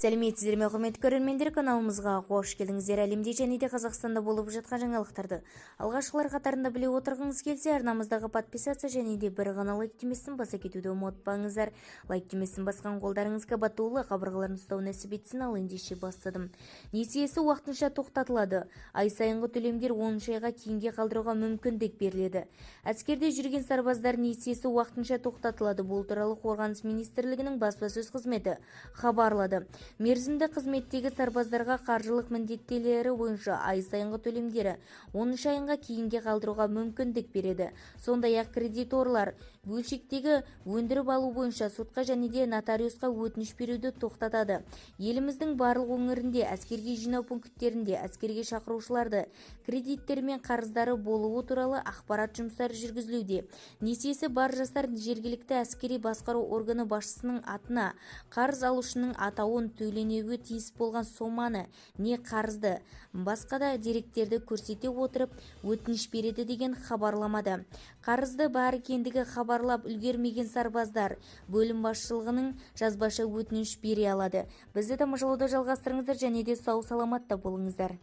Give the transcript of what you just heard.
Сәлеметсіздер ме, құрметті көрермендер! Каналымызға қош келдіңіздер! Әлемде және де Қазақстанда болып жатқан жаңалықтарды алғашқылар қатарында біле отырғыңыз келсе, арнамыздағы подписаться және де бір ғана лайк түймесін баса кетуді ұмытпаңыздар. Лайк түймесін басқан қолдарыңызға батулы қабырғаларын ұстау нәсіп етсін. Ал ендеше, бастадым. Несиесі уақытынша тоқтатылады, ай сайынғы төлемдер 10 айға кейінге қалдыруға мүмкіндік беріледі. Әскерде жүрген сарбаздар несиесі уақытынша тоқтатылады. Бұл туралы Қорғаныс министрлігінің баспасөз қызметі хабарлады. Мерзімді қызметтегі сарбаздарға қаржылық міндеттемелері бойынша ай сайынғы төлемдері 10 айға кейінге қалдыруға мүмкіндік береді. Сондай-ақ кредиторлар бөлшектегі өндіріп алу бойынша сотқа және де нотариусқа өтініш беруді тоқтатады. Еліміздің барлық өңірінде әскерге жинау пункттерінде әскерге шақырушыларды кредиттер мен қарыздары болуы туралы ақпарат жұмыстары жүргізілуде. Несиесі бар жастар жергілікті әскери басқару органы басшысының атына қарыз алушының атауын, төленуге тиіс болған соманы не қарызды басқа да деректерді көрсете отырып өтініш береді деген хабарламада. Қарызды бар екендігі хабарлап үлгермеген сарбаздар бөлім басшылығының жазбаша өтініш бере алады. Бізді тамашалауды жалғастырыңыздар және де сау саламатта болыңыздар.